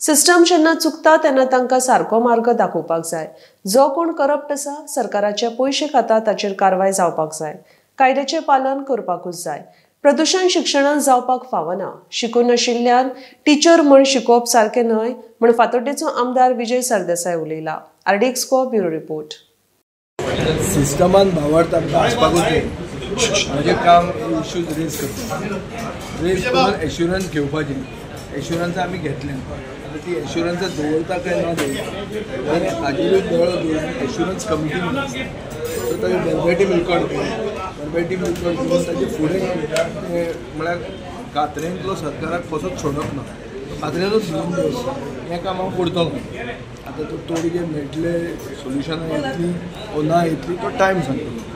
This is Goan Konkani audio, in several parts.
सिस्टम जेन्ना चुकता तेन्ना तांकां सारको मार्ग दाखोवपाक जाय. जो कोण करप्ट आसा, सरकाराचे पयशे खाता ताचेर कारवाय जावपाक जाय. कायद्याचें पालन करपाकूच जाय. प्रदूशण शिक्षणान जावपाक फावना. शिकून नाशिल्ल्यान टिचर म्हण शिकोवप सारकें न्हय म्हण फातोड्डेचो आमदार विजय सरदेसाय उलयला. आरडीएक्स को ब्युरो रिपोर्ट. सिस्टमान भावार्थ आमकां आसपाकूच जाय. म्हजें काम इश्यूज रेज करता, रेज करून एश्युरन्स घेवपाचें. एश्युरन्स आमी घेतलें, आतां ती एश्युरन्स दवरता काय ना दवरता आनी हाजेरूय दोळो दवरून एश्युरन्स कमिटी म्हणून आसता, सो ताजें वर्बेटीम रिकॉर्ड केलें. वर्बेटीम रिकॉर्ड करून ताजे फुडें म्हळ्यार कात्रेंतलो सरकाराक कसोच सोडप ना, कात्रेनूच घेवन दवरचो हें काम हांव करतलो. आतां तो तोडगे मेळटले, सोल्युशनां येतलीं वो ना येतली तो टायम सांगतलो,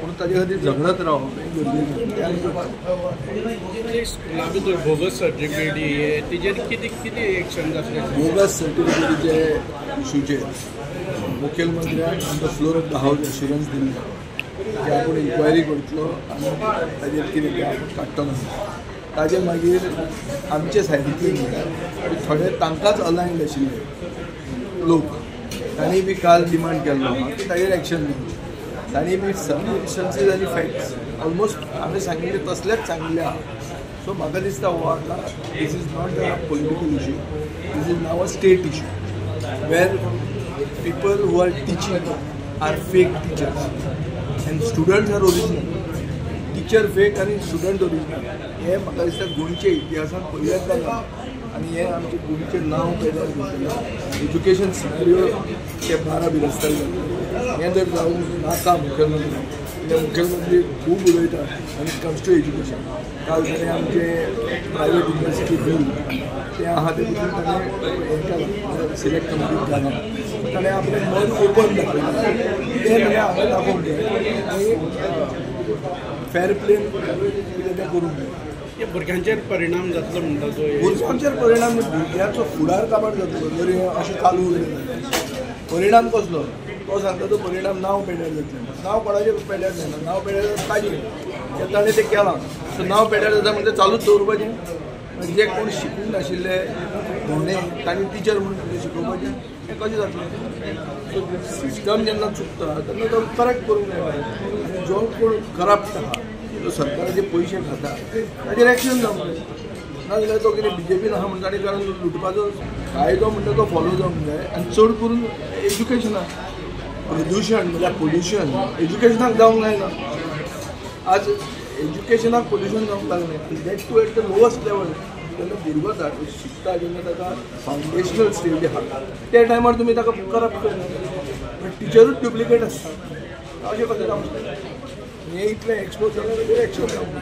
पूण ताजे खातीर झगडत रावप हें गरजेचें, तें आमी करता. स्कुला भितर बोगस सर्टिफिकेटी हे तेजेर कितें कितें एक्शन जातलें? बोगस सर्टिफिकेटीचे इशूचेर मुखेलमंत्र्यान on the floor of the house assurance दिल्लें की आपूण इन्क्वायरी करतलो आनी ताजेर कितें तें आपूण काडटलो. ताजे मागीर आमचे सायडींतले न्हय थोडे तांकांच अलायन्ड आशिल्ले लोक तांणी बी काल डिमांड केल्लो आहा की ताजेर एक्शन घेवचें. तांणी बी सर्कमस्टन्सीस आनी फॅक्ट्स ऑलमोस्ट आमी सांगिल्ले तसलेच सांगिल्ले आहा. सो म्हाका दिसता हो आतां this is not a political issue, this is now a state issue where people who are teaching are fake teachers and students are original. Teacher fake आनी स्टुडंट ओरिजिनल हें म्हाका दिसता गोंयच्या इतिहासांत पयल्याच जालां आनी हें आमचें गोंयचें नांव पेड्यार करतलें. एज्युकेशन सिनारियो ते 12 बिरस्तार जातलें हें जर जावंक नाका मुखेलमंत्री, कित्याक मुखेलमंत्री खूब उलयता आनी it comes to education. काल ताणें आमचें प्रायवेट युनिवर्सिटी बील तें आहा तें पसून ताणें हें केलां, सिलेक्ट कमिटीक घालां. ताणें आपलें मन ओपन दाखयलां, तें ताणें हांगा दाखोवंक जाय आनी फेर प्लेन कितें तें करूंक जाय. भुरग्यांचेर परिणाम जातलो म्हणटा तो? भुरग्यांचेर परिणाम, भुरग्यांचो फुडार काबार जातलो जर हें अशें चालू उरलें जाल्यार. परिणाम कसलो तो सांगता, तो परिणाम नांव पेड्यार जातलें. नांव कोणाचें पेड्यार जायना, नांव पेड्यार ताजें ताणें तें केलां. सो नांव पेड्यार जाता म्हणजे चालूच दवरपाचें. जे कोण शिकूंक नाशिल्ले धोणे तांणी टिचर म्हणून शिकोवपाचें हें कशें जातलें? सो सिस्टम जेन्ना चुकता तेन्ना तो करेक्ट करूंक जाय. आनी जो कोण करप्ट आहा, जो सरकाराचे पयशे खाता ताजेर एक्शन जावंक जाय. नाजाल्यार तो कितें बीजेपीन आहा म्हणटा ताणें कारण लुटपाचो कायदो म्हणटा तो फॉलो जावंक जाय. आनी चड करून एज्युकेशनाक प्रदुशण म्हळ्यार पोल्युशन एज्युकेशनाक जावंक जायना. आज एज्युकेशनाक पोल्युशन जावंक लागलें, that too at the lowest level. जेन्ना भुरगो शिकता जेन्ना ताका फावंडेशनल स्टेज आहा त्या टायमार तुमी ताका करप्ट करना, टिचरूच डुप्लिकेट आसता, अशें कशें जावंक शकता? हें इतलें एक्सपोज जाल्यार एक्शन जावंक जाय.